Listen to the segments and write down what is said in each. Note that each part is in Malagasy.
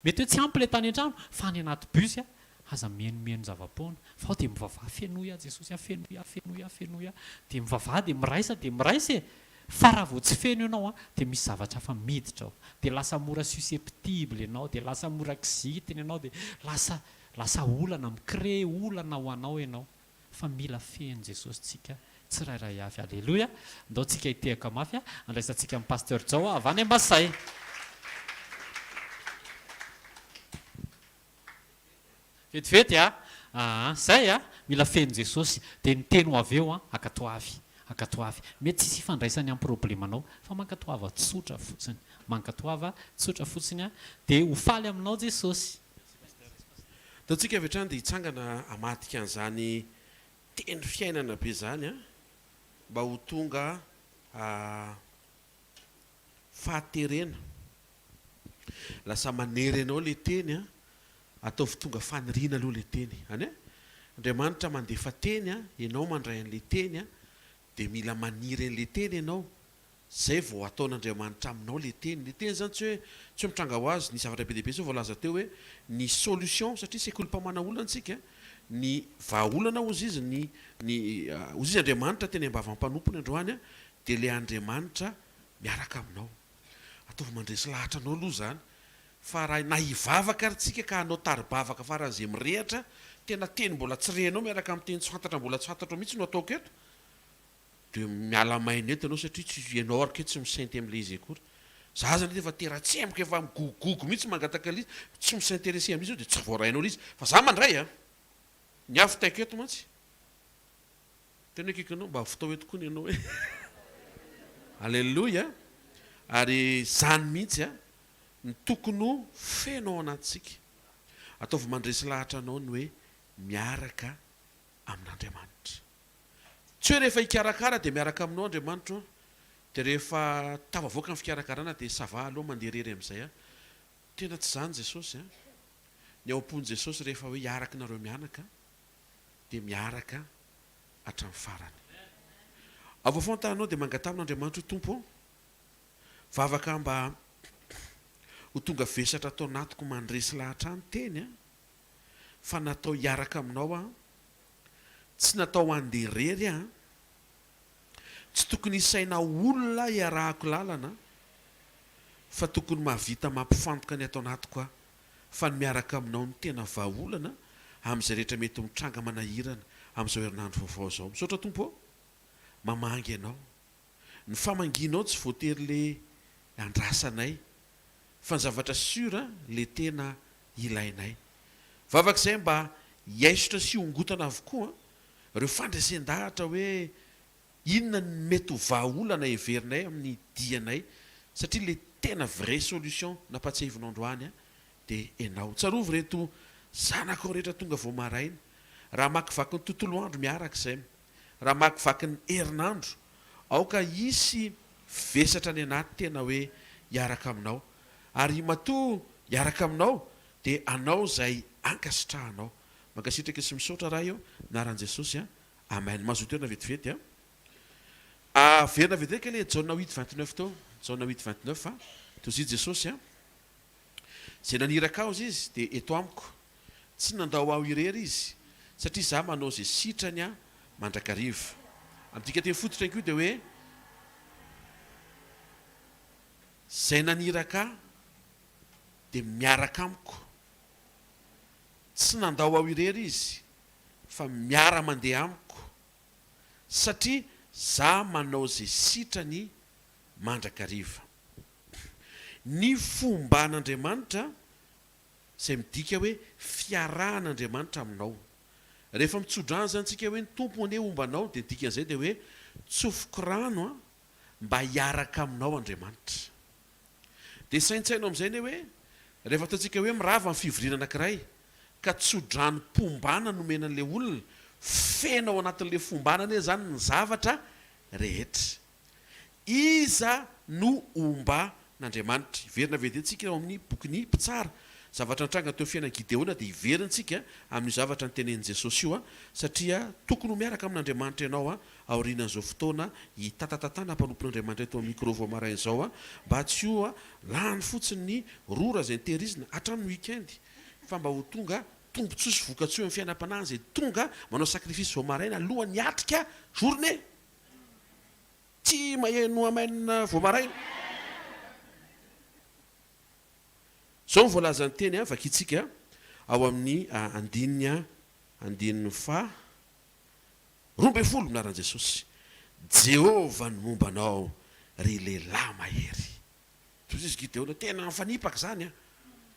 Mety hoe tsy ampy ilay tany an-trano fa any anaty bus aza mihainomihaino zava-poana fa ao dia mivavaha fenoy aho Jesosy ah fenoy aho fenoy aho fenoy aho dia mivavaha dia miraisa dia miraisa e! Fa raha vao tsy feno ianao an dia misy zavatra hafa miditra ao dia lasa mora susceptible ianao dia lasa mora kizitina ianao dia lasa lasa olana mi-crée olana ho anao ianao fa mila feno Jesosy tsika tsirairay avy Aleloia ndao tsika hitehaka mafy a andraisantsika an'i Pasteur Jao avy any Masay. Vetivety a! Aa zay a! Mila feno Jesosy dia ny teny ho avy eo an ankatoavy ankatoavy mety tsisy ifandraisany amin'ny problemanao fa mankatoava tsotra fotsiny mankatoava tsotra fotsiny a dia ho faly aminao Jesosy. Ataontsika avy hatrany dia hitsangana hamadika an'izany teny fiainana be izany an, mba ho tonga fahaterena. Lasa manery anao ilay teny an, ataovy tonga faniriana aloha ilay teny. Any an, Andriamanitra mandefa teny an, ianao mandray an'ilay teny an, dia mila maniry an'ilay teny ianao. Zay vao ataon'Andriamanitra aminao le teny. Le teny zany tsy hoe tsy hoe mitranga ho azy. Nisy zavatra be dia be zao voalaza teo hoe ny solution satria sekolim-pamana olana tsika, ny vahaolana hozy izy ny ny hozy izy Andriamanitra teny am-bavam-panompony androany dia le Andriamanitra miaraka aminao. Ataovy mandresy lahatra anao aloha zany fa raha na hivavaka ary tsika ka hanao tari-bavaka faran'izay mirehatra, tena teny mbola tsy renao miaraka amin'ny teny tsy fantatra mbola tsy fantatrao mihitsy no ataoko eto, Dia miala maina eto ianao satria tsy ianao ary kay tsy mi-s'inté amin'ilay izy akory. Za aza anie efa tera-tsemboka efa migogogogo mihitsy mangataka ilay izy, tsy mi-s'intéresser amin'izy aho dia tsy voarainao ilay izy. Fa za mandray a! Ny ahy vitaiko eto mantsy. Tena akaiky anao, mba vitao eto koa ny anao e! Alléluia! Ary izany mihitsy a, ny tokony ho feno ao anatintsika. Ataovy mandresy lahatra anao ny hoe miaraka amin'Andriamanitra. Tsy hoe rehefa hikarakara dia miaraka aminao Andriamanitra an, dia rehefa tafavoaka ny fikarakarana dia ça va aleo mandeha irery amin'izay an. Tena tsy izany Jesosy an. Ny ao am-pon'i Jesosy rehefa hoe hiaraka nareo mianaka dia miaraka hatramin'ny farany. Avoafao ny tananao dia mangataha amin'Andriamanitra hoe Tompo ô, vavaka mba ho tonga vesatra ato anatiko mandresy lahatra ahy ny teny an, fa natao hiaraka aminao aho Tsy natao handeha irery aho. Tsy tokony hisaina olona hiarahako lalana fa tokony mahavita mampifantoka ny ato anatiko aho fa ny miaraka aminao no tena vahaolana amin'izay rehetra mety mitranga manahirana amin'izao herinandro vaovao izao. Misaotra Tompo ô! Mamangy anao. Ny famangianao tsy voatery le andrasanay fa ny zavatra sur le tena ilainay. Vavaka izay mba hiaisotra sy hongotana avokoa ireo fandresen-dahatra hoe inona ny mety ho vahaolana heverinay amin'ny dianay satria le tena vraie solution nampatsiahivinao androany dia enao. Tsarovy ireto zanakao rehetra tonga vao maraina raha hamakivaky ny tontolo andro miaraka izay raha hamakivaky ny herinandro aoka hisy vesatra any anaty tena hoe hiaraka aminao ary matoa hiaraka aminao dia anao izay ankasitrahanao. Mankasitraka sy misaotra Ray ô, anaran'i Jesosy a. Amen. Mazoto toerana vetivety a. Averina vetivety kely Jaona huit 29 teo. Jaona huit 29 a. Tozy Jesosy a. Izay naniraka ahy hozy izy dia eto amiko. Tsy nandao aho irery izy satria izaho manao izay sitrany aho mandrakariva. Amin'ny dikanteny fototra ihany koa dia hoe izay naniraka ahy dia miaraka amiko. Tsy nandao aho irery izy fa miara-mandeha amiko satria za manao izay sitrany mandrakariva. Ny fomban'Andriamanitra izay midika hoe fiarahan'Andriamanitra aminao. Rehefa mitsodrano izany tsika hoe ny Tompo anie homba anao dia ny dikan'izay dia hoe tsofiko rano mba hiaraka aminao Andriamanitra. Dia saintsaino amin'izay anie hoe rehefa ataontsika hoe mirava ny fivoriana anankiray ka tsodranom-pombana nomena an'ilay olona, feno ao anatin'ilay fombana anie izany ny zavatra rehetra. Iza no homba an'Andriamanitra? Hiverina vetivety isika ao amin'ny bokin'ny Mpitsara. Zavatra nitranga teo fiainan'i Gideona dia hiverintsika amin'io zavatra notenenin'i Jesosy io satria tokony ho miaraka amin'Andriamanitra ianao aorianan'izao fotoana hitatatatana mpanompon'Andriamanitra eto amin'ny micro vao maraina izao mba tsy ho lany fotsiny ny rora izay notehirizina hatramin'ny week-end fa mba ho tonga tombotsoa sy vokatsoa eo amin'ny fiainam-panahy izay tonga manao sacrifice vao maraina alohan'ny hiatrika journée. Tsy maheno amen vao maraina. Izao no voalazan'ny teny vakintsika ao amin'ny andininy andininy faha 12 amin'ny anaran'i Jesosy, Jehovah no momba anao ry lehilahy mahery. Toy izy Gideona, tena mifanipaka izany an!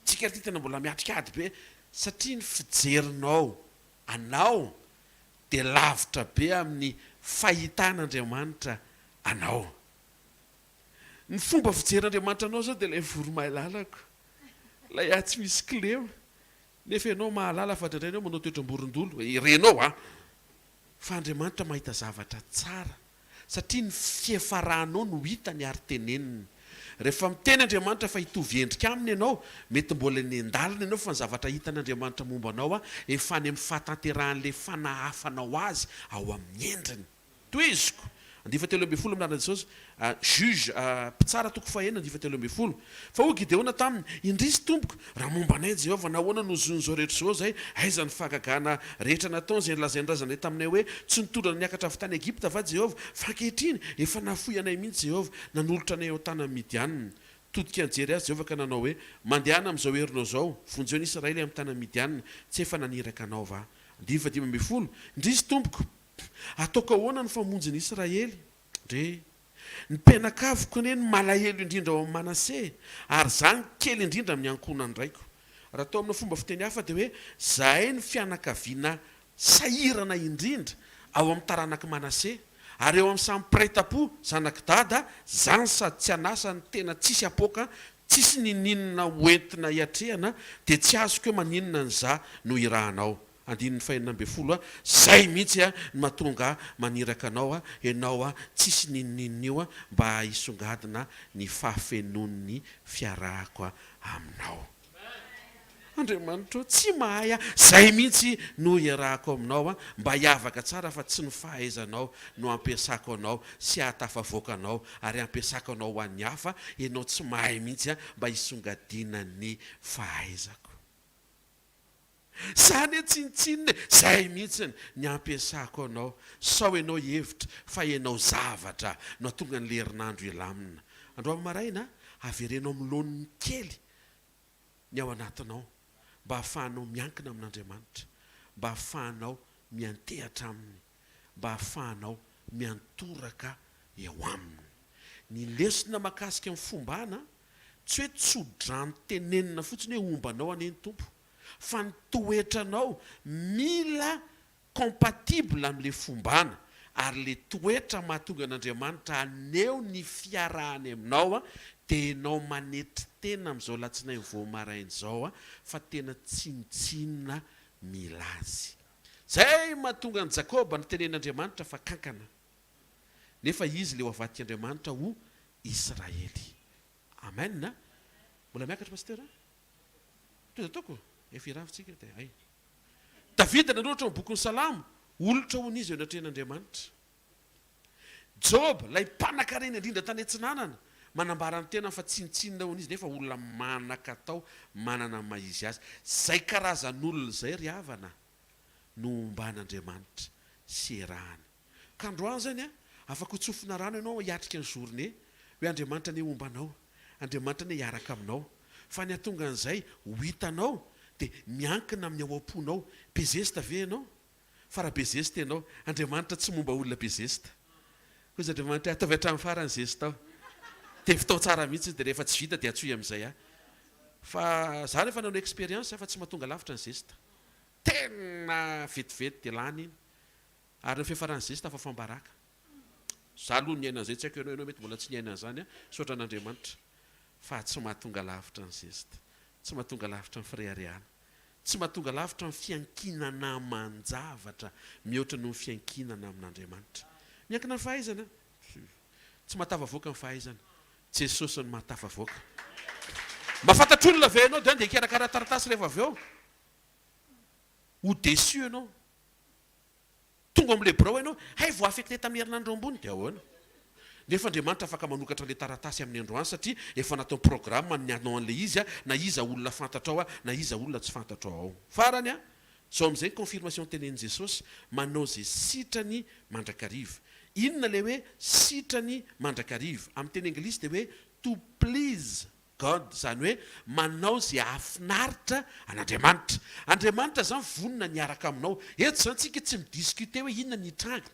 Tsika ry ty tena mbola miatrika ady be satria ny fijerinao anao dia lavitra be amin'ny fahitan'Andriamanitra anao. Ny fomba fijerin'Andriamanitra anao izao dia ilay voromailalako, ilay ahy tsy misy kilema, nefa ianao mahalala fa indraindray ianao manao toetra amborondolo, renao an! Fa Andriamanitra mahita zavatra tsara, satria ny fiafaranao no hitany ary teneniny. Rehefa miteny Andriamanitra fa hitovy endrika aminy ianao, mety mbola eny an-dalana ianao fa ny zavatra hitan'Andriamanitra momba anao efa any amin'ny fahatanterahan'ilay fanahafanao azy ao amin'ny endriny. Tohiziko. Andiany fahatelo ambin'ny folo amin'ny anaran'i Jesosy. Juge, Mpitsara toko fahenina andiany fahatelo ambin'ny folo. Fa hoy Gideona taminy, Indrisy, tompoko, raha momba anay Jehovah, nahoana no zon'izao rehetra izao izay? Aiza ny fahagagana rehetra nataony izay nolazain'ny razanay taminay hoe, 'Tsy nitondra anay niakatra avy tany Egypta va Jehovah? Fa ankehitriny, efa nahafoy anay mihitsy Jehovah, nanolotra anay eo an-tanan'ny Midianina. Todika nijery azy Jehovah ka nanao hoe, Mandehana amin'izao herinao izao, vonjeo ny Israely amin'ny tanan'ny Midianina, tsy efa naniraka anao va? Andininy fahadimy ambin'ny folo. Indrisy, tompoko! Ataoko ahoana ny famonjy ny Israely? Ndre! Ny mpianakaviko anie no malahelo indrindra ao amin'i Manase, ary izaho no kely indrindra amin'ny ankohonan-draiko. Raha atao amina fomba fiteny hafa dia hoe, Izahay no fianakaviana sahirana indrindra ao amin'ny taranak'i Manase, ary eo amin'ny samy mpiray tampo, zanak'i Dada, izaho no sady tsy an'asa no tena tsisy apoaka, tsisy ninininona hoentina hiatrehana, dia tsy azoko hoe maninona ny izaho no irahanao. Andininy fahenina ambin'ny folo a, zay mihitsy a no mahatonga ahy maniraka anao a, ianao a tsisy n'inon'inona io a mba hisongadina ny fahafenoan'ny fiarahako a aminao. Andriamanitra ô, tsy mahay aho, zay mihitsy no iarahako aminao a, mba hiavaka tsara fa tsy ny fahaizanao no ampiasako anao sy hahatafavoaka anao ary ampiasako anao ho an'ny hafa, ianao tsy mahay mihitsy a mba hisongadinan'ny fahaizako. Zany e tsinontsinona e! Zay mihitsiny ny ampiasako anao sao ianao hihevitra fa ianao zavatra no hatonga an'le herinandro hilamina. Androany maraina avereno amin'ny laoniny kely ny ao anatinao mba hahafahanao miankina amin'Andriamanitra, mba hahafahanao miantehatra Aminy, mba hahafahanao miantoraka eo Aminy. Ny lesona makasika ny fombana tsy hoe tso-drano tenenina fotsiny hoe homba anao anie ny Tompo fa ny toetranao mila compatible amin'ilay fombana ary ilay toetra mahatonga an'Andriamanitra haneho ny fiarahany aminao dia ianao manetry tena amin'izao alatsinainy vao maraina izao fa tena tsinontsinona mila azy. Izay mahatonga an'i Jakoba notenenin'Andriamanitra fa kankana nefa izy ilay ho avadik'Andriamanitra ho Israely. Amen. Mbola miakatra Pasteur a? Toy izao ataoko, efa hirava tsika dia hay. Davida nanoratra ao amin'ny bokin'ny Salamo, olitra hono izy eo anatrehan'Andriamanitra. Joba, ilay mpanankarena indrindra tany atsinanana, manambara ny tenany fa tsinontsinona hono izy nefa olona manan-katao, manana ny maha izy azy. Izay karazan'olona izay ry havana no omban'Andriamanitra sy erahany. Ka androany zany an, afaka ho tsofina rano ianao hiatrika ny journée, hoe Andriamanitra anie homba anao, Andriamanitra anie hiaraka aminao. Fa ny hahatonga an'izay ho hitanao dia miankina amin'ny ao am-ponao. Be zesta ve ianao? Fa raha be zesta ianao, Andriamanitra tsy momba olona be zesta. Hoy izy Andriamanitra hoe ataovy hatramin'ny farany zesta ao. Dia vitao tsara mihitsy izy dia rehefa tsy vita dia antsoy amin'izay aho. Fa za rehefa nanao expérience fa tsy mahatonga lavitra ny zesta. Tena vetivety dia lany iny. Ary ny fiafaran'ny zesta fafam-baraka. Za aloha niaina an'izay tsy haiko ianao, ianao mety mbola tsy niaina an'izany an, misaotra an'Andriamanitra fa tsy mahatonga lavitra ny zesta, tsy mahatonga lavitra ny fireharehana, tsy mahatonga lavitra ny fiankinana aman-javatra mihoatra noho ny fiankinana amin'Andriamanitra. Miankina ny fahaizana, tsy mahatafavoaka ny fahaizana, Jesosy no mahatafavoaka. Mahafantatr'olona ve ianao dia andeha hikarakara taratasy rehefa avy eo? Ho déçu ianao. Tonga ao amin'ilay birao ianao, hay vao affecté tamin'ny herinandro ambony, dia ahoana? Nefa Andriamanitra afaka manokatra an'ilay taratasy amin'ny androany satria efa nataony programme ny hanao an'ilay izy na iza olona fantatrao na iza olona tsy fantatrao ao. Farany, izao amin'izay ny confirmation tenenin'i Jesosy, manao izay sitrany mandrakariva. Inona ilay hoe sitrany mandrakariva? Amin'ny teny anglisy dia hoe to please God, izany hoe manao izay hahafinaritra an'Andriamanitra. Andriamanitra izany vonona ny hiaraka aminao. Eto izany tsika tsy mi-discuter hoe inona ny hitranga.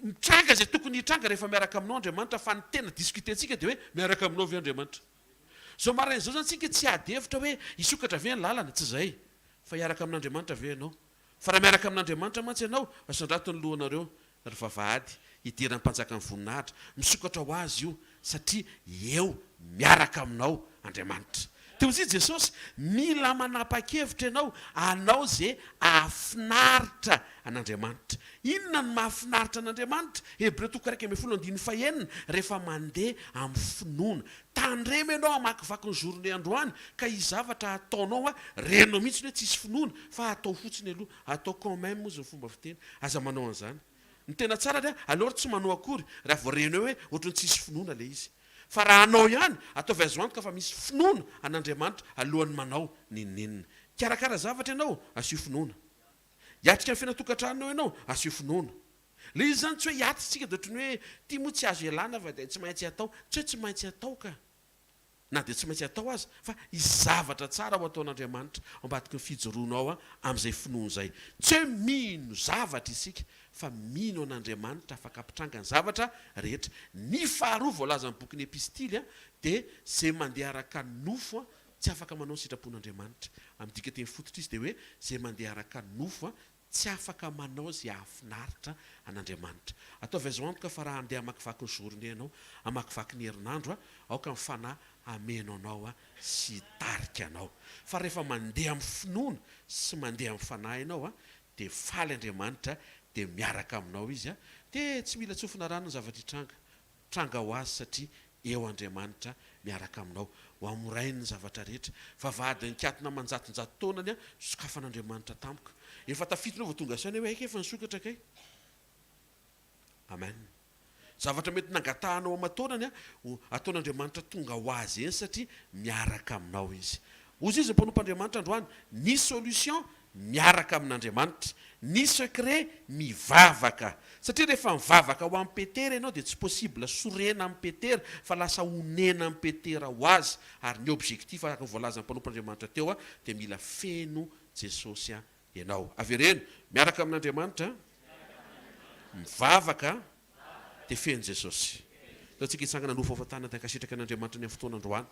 Mitranga izay tokony hitranga rehefa miaraka aminao Andriamanitra fa ny tena discuter-ntsika dia hoe miaraka aminao ve Andriamanitra. Izao maraina izao izany tsika tsy hiady hevitra hoe hisokatra ve ny lalana, tsy izay. Fa hiaraka amin'Andriamanitra ve ianao? Fa raha miaraka amin'Andriamanitra mantsy ianao, asandrato ny lohanareo, ry vavahady, hidiran'ny Mpanjakan'ny voninahitra. Misokatra ho azy io, satria eo miaraka aminao Andriamanitra. Dia hoy Jesosy, Mila manapa-kevitra ianao hanao izay hahafinaritra an'Andriamanitra. Inona no mahafinaritra an'Andriamanitra? Hebreo toko 11 andininy fahenina, Rehefa mandeha amin'ny finoana. Tandremo ianao hamakivaky ny journée androany ka hisy zavatra hataonao a, renao mihitsy ny hoe tsisy finoana fa atao fotsiny aloha, atao quand même hozy ny fomba fiteny, aza manao an'izany. Ny tena tsara ary aleo ary tsy manao akory raha vao renao hoe ohatran'ny tsisy finoana ilay izy. Fa raha hanao ihany, ataovy azo antoka fa misy finoana an'Andriamanitra alohan'ny manao n'inon'inona. Hikarakara zavatra ianao, asio finoana. Hiatrika ny fiainan-tokantranonao ianao, asio finoana. Ilay izy izany tsy hoe hiatrika isika dia ohatran'ny hoe ity moa tsy azo ialana fa dia tsy maintsy atao. Tsy hoe tsy maintsy atao ka. Na dia tsy maintsy atao aza fa hisy zavatra tsara ho ataon'Andriamanitra ao ambadiky ny fijoroanao amin'izay finoana izay. Tsy hoe mino zavatra isika fa mino an'Andriamanitra afaka hampitranga ny zavatra rehetra. Ny faharoa voalazan'ny bokin'ny Epistily dia izay mandeha araka ny nofo tsy afaka manao ny sitrapon'Andriamanitra. Amin'ny dikanteny fototra izy dia hoe izay mandeha araka ny nofo Tsy afaka manao izay hahafinaritra an'Andriamanitra. Ataovy azo antoka fa raha handeha hamakivaky ny journée ianao, hamakivaky ny herinandro, aoka ny Fanahy hameno anao sy hitarika anao. Fa rehefa mandeha amin'ny finoana sy mandeha amin'ny Fanahy ianao, dia faly Andriamanitra, dia miaraka aminao Izy, dia tsy mila tsofina rano ny zavatra hitranga. Tranga ho azy satria eo Andriamanitra miaraka aminao. Ho hamorainy ny zavatra rehetra. Vavahady nikatona aman-jatonjato taonany an, sokafan'Andriamanitra tampoka. Efa tafiditra ianao vao tonga saina hoe aika efa nisokatra kay. Amen. Zavatra mety nangatahanao aman-taonany an, ho ataon'Andriamanitra tonga ho azy eny satria miaraka aminao Izy. Hozy izy mpanompo Andriamanitra androany, ny solution miaraka amin'Andriamanitra, ny secret mivavaka. Satria rehefa mivavaka ho an'i Petera ianao dia tsy possible sorena amin'i Petera fa lasa onena amin'i Petera ho azy ary ny objectif araka ny voalazan'ny mpanompo Andriamanitra teo dia mila feno Jesosy ianao. Avereno, miaraka amin'Andriamanitra, mivavaka dia feno Jesosy. Ndao tsika hitsangana hanofo fatanana dia hankasitraka an'Andriamanitra ny amin'ny fotoana androany.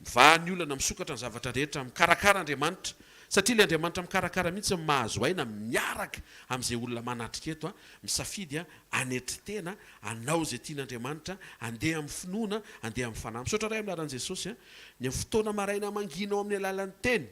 Mivaha ny olana, misokatra ny zavatra rehetra, mikarakara Andriamanitra. Satria ilay Andriamanitra mikarakara mihitsy no mahazo aina miaraka amin'izay olona manatrika eto, misafidy hanetry tena, hanao izay tian'Andriamanitra, handeha amin'ny finoana, handeha amin'ny fanahy. Misaotra Ray amin'ny anaran'i Jesosy ny amin'ny fotoana maraina mangina ao amin'ny alalan'ny teny.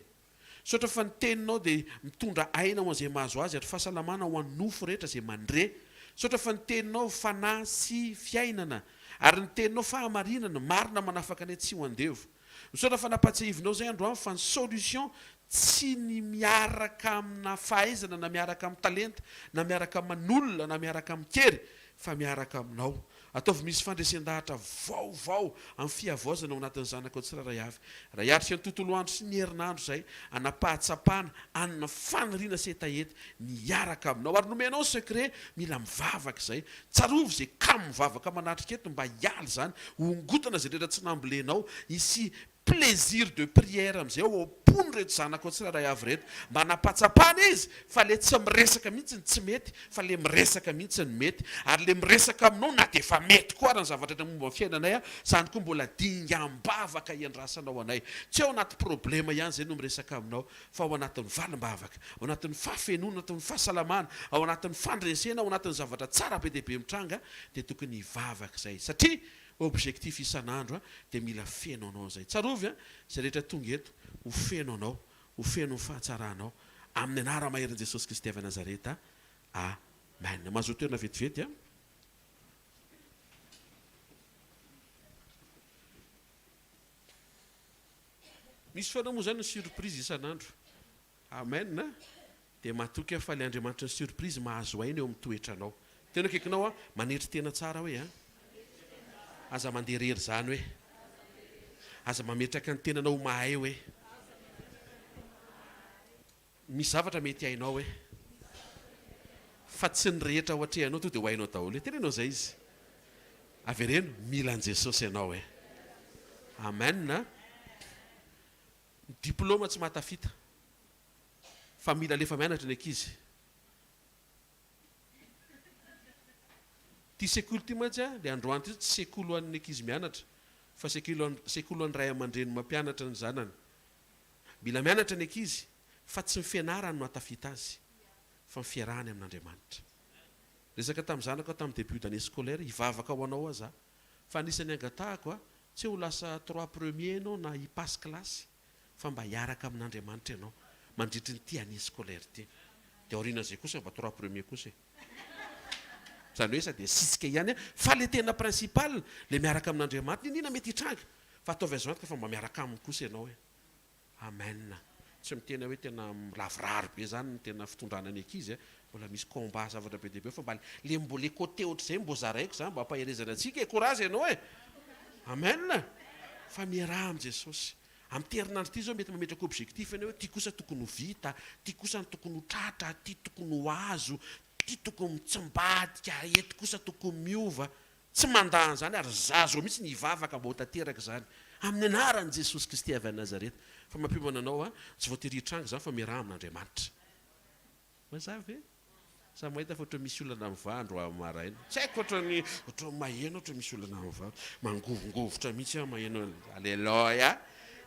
Misaotra fa ny teninao dia mitondra aina ho an'izay mahazo azy ary fahasalamana ho an'ny nofo rehetra izay mandre. Misaotra fa ny teninao fanahy sy fiainana ary ny teninao fahamarinana, marina manafaka anay tsy ho andevo. Misaotra fa nampatsiahivinao izay androany fa ny solution tsy ny miaraka amina fahaizana na miaraka amin'ny talenta na miaraka aman'olona na miaraka amin-kery fa miaraka aminao. Ataovy misy fandresen-dahatra vaovao amin'ny fihavaozana ao anatin'ny zanakao tsirairay avy. Raha hiatrika ny tontolo andro sy ny herinandro izay, hanam-pahatsapana, hanana faniriana sy hetaheta ny hiaraka aminao. Ary nomenao ny secret, mila mivavaka izay. Tsarovy izay kamo mivavaka manatrika eto mba hiala izany, hongotana izay rehetra tsy nambolenao, hisy plaisir de prière amizay ao am-pony reto zanakao tsirairay avy reto mba nampatsapana izy fa le tsy miresaka mihitsy ny tsy mety fa le miresaka mihitsy ny mety ary le miresaka aminao na dia efa mety koa ary ny zavatra rehetra momba ny fiainanay a zany koa mbola dingam-bavaka iandrasanao anay tsy ao anaty problema ihany zay no miresaka aminao fa ao anatin'ny valim-bavaka ao anatin'ny fahafenoana ao anatin'ny fahasalamana ao anatin'ny fandresena ao anatin'ny zavatra tsara be dia be mitranga dia tokony hivavaka izay satria Objectif isan'andro a dia mila feno anao izay. Tsarovy a, izay rehetra tonga eto, ho feno anao, ho feno ny fahatsaranao, amin'ny anara-maherin'i Jesosy Kristy avy Nazareta. Amen. Mahazoa toerana vetivety a. Misy foana moa izany ny surprise isan'andro. Amen a! Dia matoky aho fa ilay Andriamanitry ny surprise mahazo aina eo amin'ny toetranao. Tena akaikinao aho, manetry tena tsara hoe a! Aza mandeha irery izany hoe. Aza mametraka ny tenanao ho mahay hoe. Misy zavatra mety hainao hoe. Fa tsy ny rehetra ho atrehanao tonga dia ho hainao daholo hoe. Teneno an'izay izy. Avereno, mila an'i Jesosy ianao hoe. Amen a! Ny diplôma tsy mahatafita fa mila alefa mianatra ny ankizy. Ity sekoly ity mantsy a, le androany ity tsy sekoly ho an'ny ankizy mianatra fa sekoly sekoly ho an'ny ray aman-dreny mampianatra ny zanany. Mila mianatra ny ankizy fa tsy ny fianarany no hahatafita azy fa ny fiarahany amin'Andriamanitra. Resaka tamin'ny zanako aho tamin'ny début d'année scolaire, hivavaka ho anao aho za fa anisan'ny angatahako a, Tsy ho lasa trois premiers ianao na hi-passe classe fa mba hiaraka amin'Andriamanitra ianao mandritry ny ity année scolaire ity. Dia aorianan'izay kosa mba trois premiers kosa e. Izany hoe sady asisika ihany fa le tena principal le miaraka amin'Andriamanitra, n'inon'inona mety hitranga fa ataovy azo antoka fa mba miaraka aminy kosa ianao e. Amen. Tsy miteny aho hoe tena lavorary be zany ny tena fitondrana ny ankizy a, mbola misy combat zavatra be dia be fa mba le mbo le côté ohatr'izay mbo zaraiko zany mba ampaherezana antsika e, courage ianao e! Amen. Fa miaraha amin'i Jesosy. Amin'ity herinandro ity zao mety mametraka objectif ianao hoe ty kosa tokony ho vita, ty kosa ny tokony ho tratra, ty tokony ho azo, ty tokony mitsimbadika, eto kosa tokony miova. Tsy mandà an'izany ary za zao mihitsy ny hivavaka mba ho tanteraka izany amin'ny anaran'i Jesosy Kristy avy any Nazareta. Fa mampiomana anao aho, tsy voatery hitranga izany fa miaraha amin'Andriamanitra. Mazava ve? Sa mahita fa ohatran'ny misy olana mivaha androany maraina? Tsy haiko ohatran'ny ohatran'ny maheno ohatran'ny misy olana mivaha. Mangovingovitra mihitsy aho maheno Aleloia.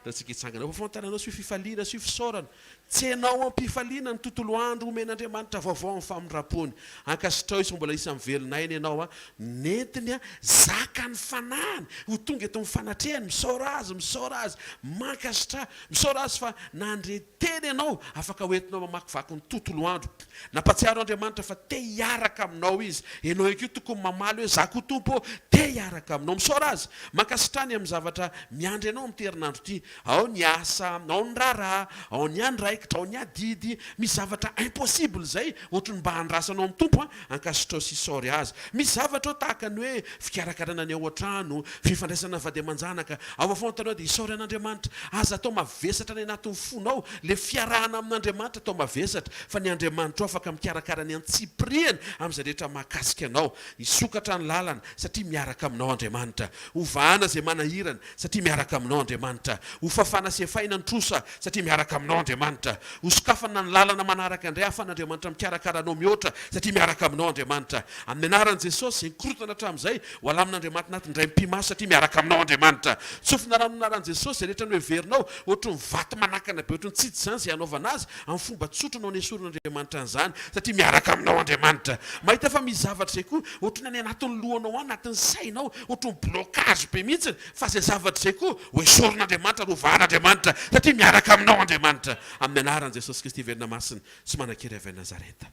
Antsika hitsangana ho fantananao sy ho fifaliana sy ho fisaorana. Tsenao am-pifaliana ny tontolo andro omen'Andriamanitra vaovao amin'ny famindram-pony. Ankasitrao izy fa mbola isan'ny velon'aina ianao. Nentiny zaka ny fanahiny ho tonga eto amin'ny fanatrehany. Misaora Azy, misaora Azy, mankasitraha. Misaora Azy fa nandre teny ianao, afaka hoentinao mamakivaky ny tontolo andro. Nampatsiaro Andriamanitra fa te hiaraka aminao Izy. Ianao ihany koa tokony mamaly hoe, Za koa Tompo ô, te hiaraka aminao. Misaora Azy. Mankasitraha ny amin'ny zavatra miandry anao amin'ity herinandro ity. Ao ny asa, ao ny raharaha, ao ny andraikitra, ao ny adidy. Misy zavatra impossible izay ohatry ny mba andrasanao amin'ny Tompo an! Ankasitrao sy isaory Azy. Misy zavatra ao tahaka ny hoe fikarakarana ny ao an-trano, fifandraisana vady aman-janaka. Ao afovoan-tanao dia isaory an'Andriamanitra. Aza atao mavesatra any anatin'ny fonao ilay fiarahana amin'Andriamanitra atao mavesatra, fa ny Andriamanitrao afaka mikarakara ny antsipiriany amin'izay rehetra mahakasika anao. Hisokatra ny lalana, satria miaraka aminao Andriamanitra. Hovahana izay manahirana, satria miaraka aminao Andriamanitra. Hofafana sy efaina ny trosa, satria miaraka aminao Andriamanitra. Hosokafana ny lalana manaraka indray ahafahan'Andriamanitra mikarakara anao mihoatra, satria miaraka aminao Andriamanitra. Amin'ny anaran'i Jesosy, izay nikorontana hatramin'izay, ho alamin'Andriamanitra anaty indray mipi-maso, satria miaraka aminao Andriamanitra. Tsofina rano amin'ny anaran'i Jesosy, izay rehetra noheverinao, ohatry ny vato manakana be ohatry ny tsitsy izany izay hanaovana azy, amin'ny fomba tsotra no anesorin'Andriamanitra an'izany, satria miaraka aminao Andriamanitra. Mahita fa misy zavatra izay koa ohatry ny any anatin'ny lohanao any, anatin'ny sainao, ohatry ny blocage be mihitsy, fa izay zavatra izay koa ho esorin'Andriamanitra ary hovahan'Andriamanitra, satria miaraka aminao Andriamanitra. Amin'ny anaran'i Jesosy Kristy velona masina sy manan-kery avy any Nazareta.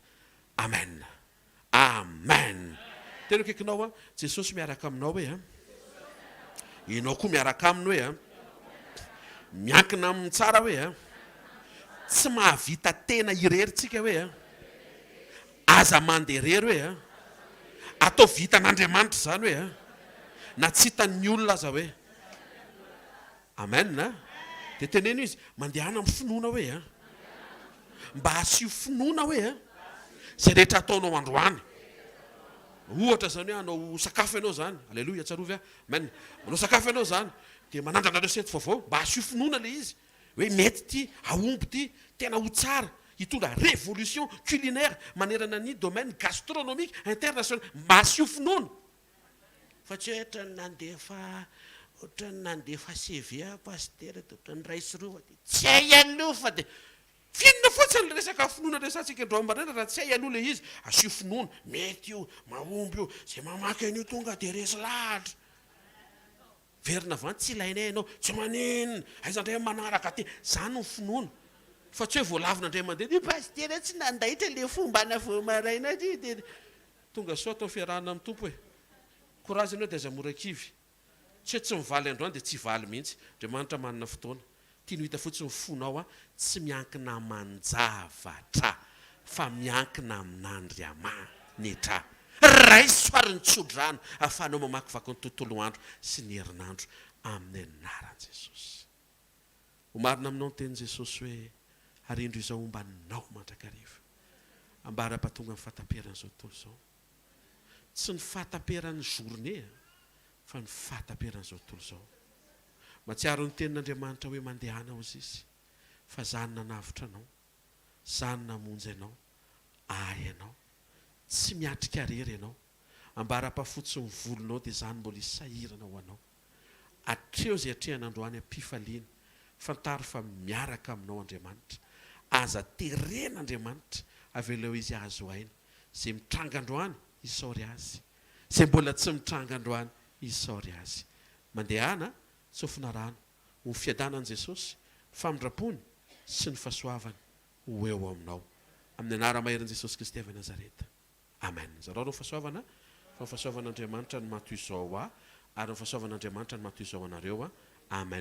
Amen. Amen! Tena akaikinao an, Jesosy miaraka aminao hoe an. Ianao koa miaraka aminy hoe an. Miankina aminy tsara hoe an. Tsy mahavita tena irery tsika hoe an. Aza mandeha irery hoe an. Atao vitan'Andriamanitra izany hoe an. Na tsy hitan'ny olona aza hoe. Amen a! Dia teneno izy, mandehana amin'ny finoana hoe a! Mba asio finoana hoe a! Izay rehetra ataonao androany. Ohatra izany hoe hanao sakafo ianao izany, aleloia, tsarovy aho, amen. Manao sakafo ianao izany, dia manandrana recette vaovao, mba asio finoana ilay izy, hoe mety ity, hahomby ity, tena ho tsara, hitondra révolution culinaire manerana ny domaine gastronomique international, mba asio finoana. Fa tsy hoe ohatran'ny nandefa ohatran'ny nandefa CV aho pasitera dia ohatran'ny iray sy roa fa dia tsy hay aloha fa dia F'inona fotsiny le resaka finoana resahantsika androany maraina raha tsy hay aloha le izy, asio finoana, mety io, mahomby io, zay mamaky an'io tonga de resy lahatra. Verina avy any tsy ilainay ianao, tsy maninona, aiza ndray manaraka aty, zany ny finoana, fa tsy hoe voalavina indray mandeha dia pasitera tsy nandaitra le fombana vao maraina ty dia Tonga soa atao fiarahana amin'ny Tompo e! Courage ianao dia aza mora kivy. Tsy hoe tsy mivaly androany dia tsy hivaly mihitsy. Andriamanitra manana fotoana. Tiany ho hita fotsiny ny fonao a, tsy miankina aman-javatra fa miankina amin'Andriamanitra. Raiso ary ny tsodrano ahafahanao mamakivaky ny tontolo andro sy ny herinandro amin'ny anaran'i Jesosy. Ho marina aminao ny tenin'i Jesosy hoe, Ary indro Izaho homba anao mandrakariva, ambara-pahatonga ny fahataperan'izao tontolo izao. Tsy ny fahataperan'ny journée fa ny fahataperan'izao tontolo izao. Mahatsiaro ny tenin'Andriamanitra hoe mandehana hozy izy fa za no nanavotra anao, za no namonjy anao, ahy ianao. Tsy miatrika rery ianao. Ambara-pahafotsy ny volonao dia za no mbola hisahirana ho anao. Atreho izay atrehana androany am-pifaliana. Fantaro fa miaraka aminao Andriamanitra. Aza terena Andriamanitra, avelao Izy hahazo aina. Izay mitranga androany, isaory Azy. Izay mbola tsy mitranga androany, isaory Azy. Mandehana, tsofina rano, ho ny fiadanan'i Jesosy, ny famindrampony sy ny fahasoavany ho eo aminao. Amin'ny anara-maherin'i Jesosy Kristy avy Nazareta. Amen. Zarao ny fahasoavana, fa ny fahasoavan'Andriamanitra no maha toy izao ahy, ary ny fahasoavan'Andriamanitra no maha toy izao anareo. Amen.